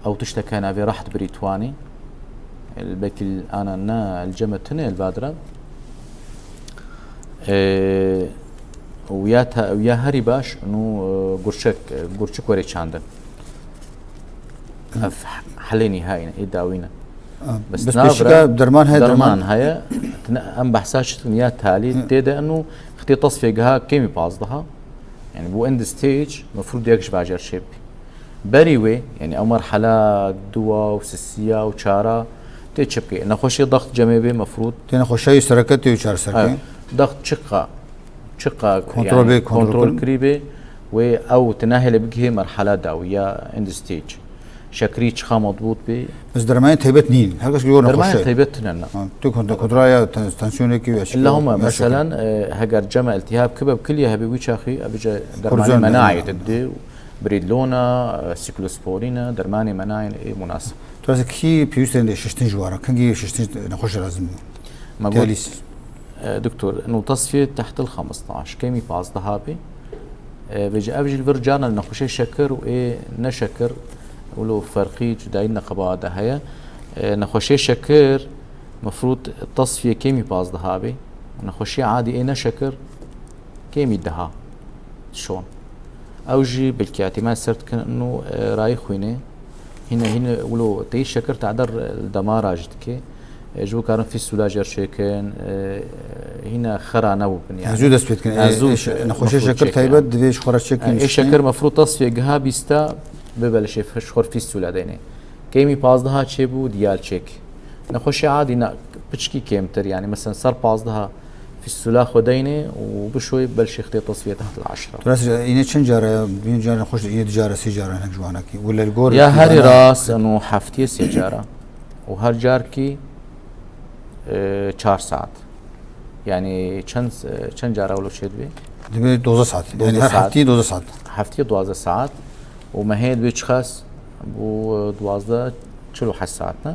Ew tişteke navê raht birîtwanî. El belkî ana ne, el ceme tune el badra. E, û ya ta-, û ya herî baş, nû, e, gurçek, e, gurçik were çandin. Ev helê nîhayî ne, ê dawî ne. Ha, Bes bes navra pêşika derman heye, derman derman heye, tine em behsa çi dikin ya talî Hı. tê de eno xitê tasfê giha kêmî pazdeha. Yani bu end stage mefrûd yek ji bajar çê bî. Berî wê, yani ew merhala duwa û sisiya û çara tê çi bikê. Nexweşê daxt cemê bê mefrûd. Tê nexweşayî sereke tê û çar sereke. Evet. Daxt çiqa, çiqa Kontrol yani bê, kontrol kontrol kir. kirî bê wê ew tu nahêle bigihê merhala dawî ya end stage. Şekirî çiqa mezbût bê. Bes dermanê taybet nîn. Her kes ki yor Dermanê nexweşe. taybet tune ne. Ha, tu kont-, kontrola ya tan-, tansiyonekî ve Illahuma ya şeker. meselen, e, heger cema iltihab kibe bi kilye hebê wî çaxî, ebice dermanê Kortizon menayê yani. didê, bridlona, e, siklosporine, dermanê menayê ê munasib. Tu ez kî pêwîst ên şiştin ji wara, kengî şiştin nexweş lazim bû. Me got, Diyalîz. e, doktor, nû tasfiyê tehtil xemestaş, kemî pazdeha bê. E, vêce ev jî li vir carna nexweşê şekir û ê ne şekir, wilo ferqî cudayî neqeba de heye. E, nexweşê şekir mefrûd tasfiyê kemî pazdeha bê. Nexweşê adî ê ne şekir kemî deha şon. Ew jî belkî ehtimal ser dikin û, e, rayî xwînê. Hîne, hîne wilo teyî şekir teder li demara jî dike. E, ji bo karin fîstula jê re çêkin, e, hîne xera nebûbin yani. Zû dest pê dikin. Ha, E, zû e, ş-, nexweşê mefrûd şekir çêke. taybet divê ji xwe re çêkin E, ê şikî. şekir mefrûd tasfiyê giha bîsta bibe li şê ji xwe re fîstula deynê. Kêmî pazdeha çêbû diyal çêk. Nexweşê adî na piçkî kêmtir yani. Mesela ser pazdeha fîstula xwe deynê û bişoyê bel şêxtê tasfiyê teht al eşra. Tu rast, îne çend cara, bin cara nexweş, îne du cara, sê cara hinek ji wanakî. Wele li gor Ya herî rast, eno heftiyê sê cara. Û her carkî, e, çar saet. Yani çend, e, çend cara wilo çê dibê? Dibê dozdeh saet. Yani Dozdeh her saet. heftiyê dozdeh saet. Heftiyê dozdeh saet. Û mehê dibê çiqas? Bu, e, duwazdeh, çil û heşt saet ne?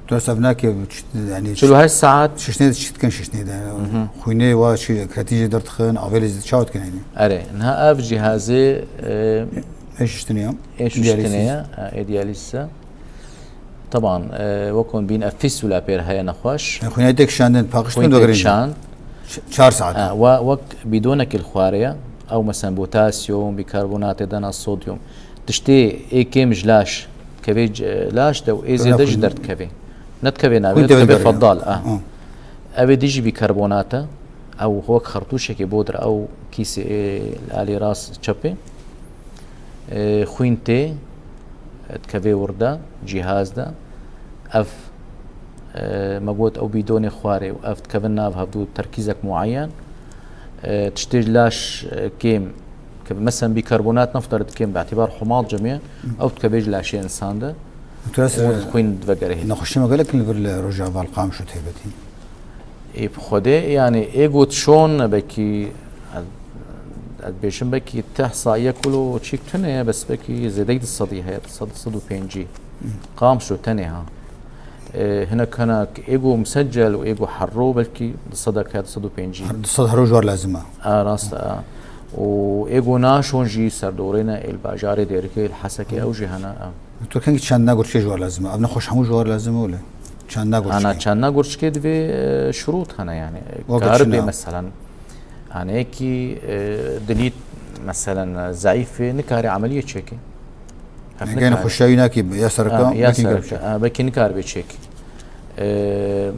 Tu hesab nake, çi-, yani Çil û heşt saet. şişnê de çi dikin şişnê de? Mhm. Xwînê wa çi, kretin jê derdixin, avê lê çawa dikin yani? Erê, niha ev cihazê, e, Ê şiştinê ya. ê şiştinê Diyalîsîs. ya, e, ê diyalîsîs e. Teban, e, wekon bîn ev fîstula pêr heye nexweş. E, xwînê tê kişandin, paqij Xwîn tê tê verin. kişand. Ç-, çar saet. Ha, wa wek bîdonekî li xwarê ye. Ew mesela potasyum, bîkarbonatê dena sodyum. Tiştê ê kêm ji laş dikevê c-, laş de û ê Kena zêde jî xwîn. derdikevê. Ne dikevê navê, Xwîn tevê dikevê derê. fedal, a. Ha. Ev ê dijî bîkarbonat e. Ew wek xertûşekê bo dir, ew kîsê ê li alî rast çepê. E, xwîn tê, e, dikevê wir de, cîhaz de. Ev, e, me got ew bîdonê xwarê û ev dikevin nav hevdû terkîzek muayen. E, tiştê laş, e, kêm, ke mesela bîkarbonat nefta re dikêm, bi îtîbar humal cemê, ew dikevê ji laşê însan de. Tu rast Û re xwîn divegerê hêdî. nexweşî me gelek li vir li Rojava li Qamişlo taybetî. Ê bi Xwedê, yani ê got şon, belkî, ez, ez bêjim belkî tehsa yek wilo çîk tune ye, bes belkî zêdeyî du sedî heye, du sed, du sed û pêncî. Qamişlo tenê ha. E, hinek hinek ê got Misecel û ê got Herro belkî du sedek heye, du sed û pêncî. Her du sed Herro ji war lazim e. A, rast e. Û ê got naşon jî serdorê ne, ê li bajarê Dêrikê, li Hesekê ew jî hene. E. Tu kengî çandina gurçikê ji war lazim e. Ev nexweş hemû ji war lazim e wele. Çandina gurçikê. Ana çandina gurçikê divê, e, şurût hene yani. Weke Kar çi bê ne? Meselen. Aneyekî, e, dilî meselen, e, zeîf e, nikare emeliyê çêke. Hef Gene nikare. xweşiya wî nakî ya sereka, Ha, ya belkî sereka. gel çêk. Ha, belkî nikare bê çêk. E,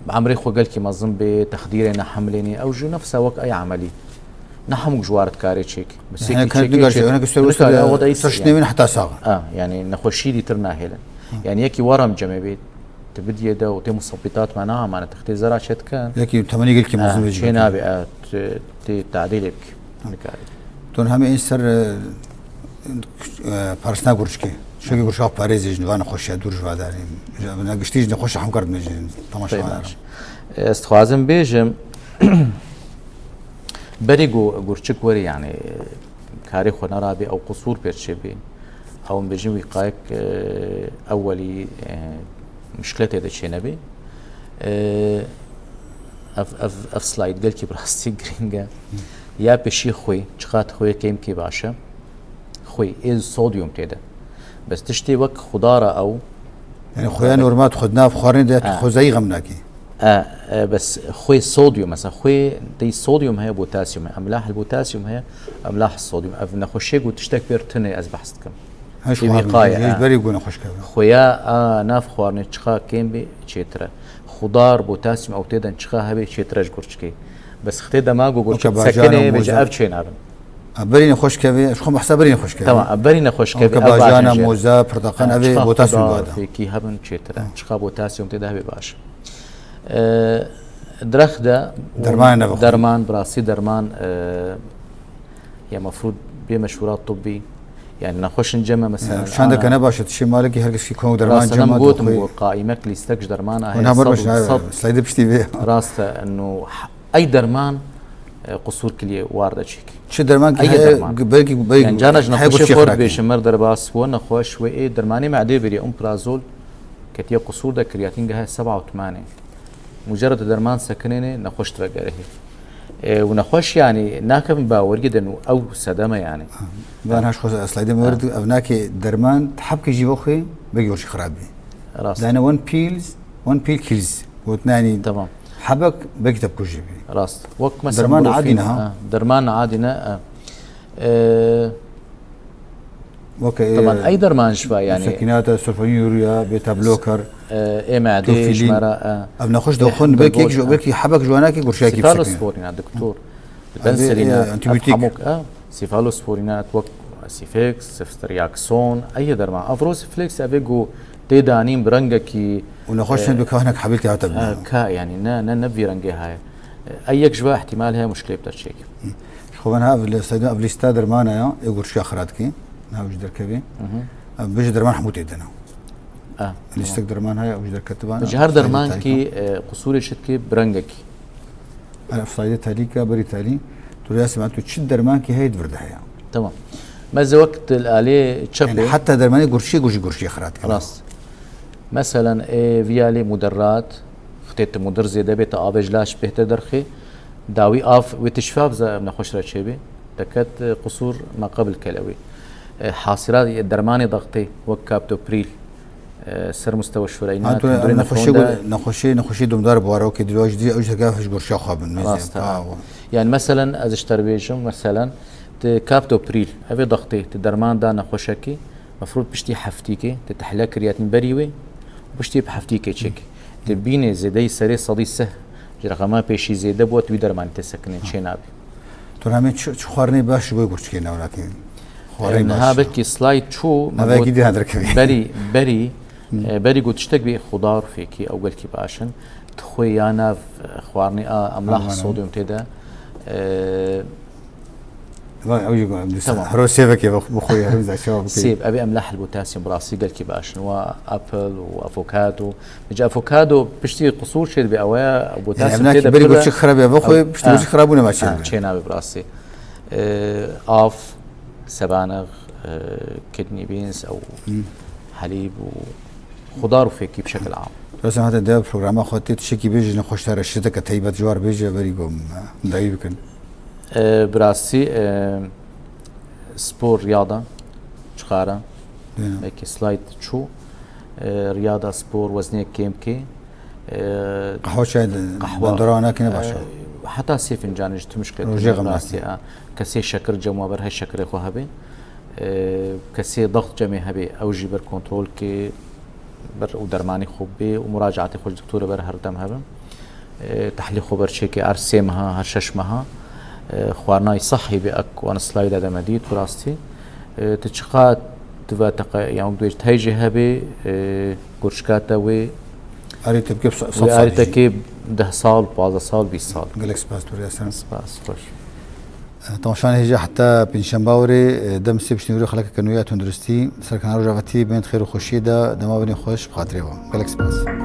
emrê xwe gelkî mezin bê, texdîrê ne hemlênî, ew jî nefsa wek ey emelî. Ne hemû ji war dikare çêk. Bi sêkî Yani çêkê kan digar çêk. şey, örnek üstüne Nikare, ew da ser îs-, şinê yani. wî heta sax. Ha, yani nexweşî dîtir nahêlin. Hı. Yani yekî waram cemê bê, Tu bidiyê de û tê musabbîtat me nahamane, textê zera çê dikin. Yekî temenî gelkî mezin vê jî. Çê nabê, e, tê tadîlê bikî. Nikarî. Ton hemê ên ser, e, e, parisna gurçkê. Şekî gurçka parêzê jî, va nexweşiya dûr ji va darî. Ne giştî jî nexweşa hemkar dime jî temaşa. Ez dixwazim bêjim, berî ku gurçik werî, yanî karê xwe nerabî, ew qusûr pêr çêbî. Ew em bêjin wî qayek, e, ewwelî, e, muşkiletê de çênebî. E, ev, ev, ev slide gelkî bi rastî girîng e. Ya pêşî xwê, çiqat xwê kêmkî baş e. Xwê, ê sodyum tê de. Bes tiştê wek xudara ew. Yani xwêya normal xwe di nav xwarinê de xwezayî xem nakî. E, e, bes xwê sodyum, mesela xwê dey sodyum heye, potasyum heye, emlah potasyum heye, emlah sodyum. Ev nexweşiyê ku tiştek pêr tune ez behs dikim. Her şu Tê wî qaye, ha. Berî gûne xweş keve. Xuya a nav xwarinê çiqa kêm bê çêtir e. Xudar, potasyum ew tê de çiqa hebe çêtir e ji gurçikê. Bes xitê dema ku gurçik sekinê bêje ev çê nabin. A berî ne xweş keve, ji xwe behsa berî ne xweş keve. Tamam, a berî ne xweş keve. Ev bajana, moza, porteqal, ev potasyum bade. Fêkî hebin çêtir e. Çiqa potasyum tê de hebe baş. E, Direxde derman ne derman, bi rastî derman, e, ya mefrûd bê meşwûrat tibbî, yani nexweşin cem e, mesela. Şandeke ne baş e, tu şê malekî her kişkî kong derman cem e. Gotim ku qaîmek lîstek ji derman a heye. Sed û sed. Slide piştî vê. Rast e, eno ey derman, e, qusûr kiliyê war de çêk. Çi derman ki heye, belkî, belkî. Yani cana ji nexweşê xwe dibêjim, mer derbas bû, nexweş wê ê dermanê medê biriye, umprazol, ketiye qusûr de, kiryatîn ge heye seba û timanê. Mucerred derman sekinêne nexweş divegerihê. E, û nexweş, yani, nakevin baweriyê de nû ew sedeme, yani. Ben her xwe slayde me were, ev nake derman, hebkê jî vexwe, belkî wekî xirab bî. Rast. Dane wan pills, wan pill kills. Gotin, yani, tamam. Hebek belkî te bikujî bî. Rast. Wek mesela derman adî ne, ha? Derman adî ne, e, e, Weke, Tamam, e, ey derman ji va, yani. Sekinata, sulfonîn yûriya, beta bloker, e, ê medê, ji me re, e, ev nexweş dixwin, belkî yek ji, belkî hebek ji wanakî gurşiyakî bisekine. Sefalosporîna, doktor. Penicillin, e, antibiyotîk. Hemûk, e, sefalosporîna, wek Sifex, ceftriaxone, ey derman. Avrosiflex, ev ê ku tê danîn bi rengekî. Û nexweş e, bi kahinek hebîlkî hate bine. E, ka, yani, ne, ne, ne vî rengê haye. E, ey yek ji va ihtimal heye muşkilê bi te çêk. Ji xwe ben ha ev li, ev lîsta dermana ya, ê gurçiya xira dikî. Nav ji derkevî. Ev bêje derman hemû tê dene. Lîstek derman heye, ew ji derketiban. Ji her dermankî, e, qusûrê çi dikî, bi rengekî. Ev slayde talîka, berî talî. Tu rêya sema tu çi dermankî heye di vir de heye. Tamam. Meze wek di alê çepê. Yani heta dermanê gurçiyê, gurçiyê xira dikî. Rast. Meselen, ê vî alê muderrat, xitê tu mudir zêde bê, tu avê ji laş bêhtir derxê, dawî av wê tu şifa bize, ev nexweş re çêbî, deket, e, qusûr ma qebil kele wî. E, hasira dermanê dextê, wek captopril, e, ser mustewa şureyna, tundurê nefron de. Nexweşê, nexweşê domdar bi wara wekê dilwa jî dî, ew ji teka ji gurşa xwe bin. Rast e. Yani, meselen, ez ji te re bêjim, meselen, tu captopril, ev ê dextê, tu derman da nexweşekî, Mefrûd piştî heftîkê, te tehle kiriye tîn berî wê û piştî bi heftîkê çêk. Te bînê zêdeyî serê sedî sih ji reqema pêşî zêde bû, tu wî dermanî tê sekinên çê nabî. Tu namê çi, çi xwarinê baş ji bo gurçikê newrakê? Xwarinê baş. Niha belkî slide çû, me got berî, berî, e, berî got tiştek bê xudar fêkî ew gelkî baş in. Tixwê ya nav, e, xwarinê a emlah sodyum tê de. E, Vay, ew jî got, em dîsa. Tamam. Hero sêvekê bi xwe, bi xwe ye, hero zaçawa bikê. Sêv, ev ê em lehil potasyum bi rastî gelkî baş in. Wa apple û avokado. Ji avokado piştî qusûr çê dibe, ew ya potasyum tê de pir e. Berî gurçik xirab e, bi xwe piştî gurçik xirab bûne ma çê dibe. Çê nabe bi rastî. Ee, av, sebanex, e, kidney beans, ew helîb û xudar û fêkî bi şekil am. Dewsa hate dev programa xwe tê tiştekî bêjî, ne xweşdar e, şiteke teybet ji war bêje, berî ku em dayî bikin. E, bi rastî, e, spor, riyada, çixare, belkî slide çû, e, riyada, spor, weznê kêm kê, e, qehwe, çay, qehwe, bandora nakine baş e. Heta sê fincanê ji tu muşkil rojê xem rastî, nakine. E, kesê şekir cem wa ber her şekirê xwe hebe. E, kesê daxt cemê hebe, ew jî ber kontrol kê. Ber û dermanî xwe bê û muracaatê xwe ji doktorê ber her dem hebin. E, tehlî xwe ber çêkê her sê meha, her şeş meha. E, xwarinayî sehî bê, ek wan slayda de me dît, bi rastî. E, tu çiqa dive teqe, yan wek dibêjî, tey jê hebê, e, gurçika te wê Arî te bike sa- sed Wê sal arî jî. Te kê deh sal, pazdeh sal, bîst sal. Gelek spas tu rêsen. Spas, xweş. Temaşanê hêja heta pêncşemba were, e, dem sê piştî wî xeleke ke nûya tunduristî, serkana Rojava T V bên xêr û xweşiyê de, dema binê xweş, bi xatirê we. Gelek spas.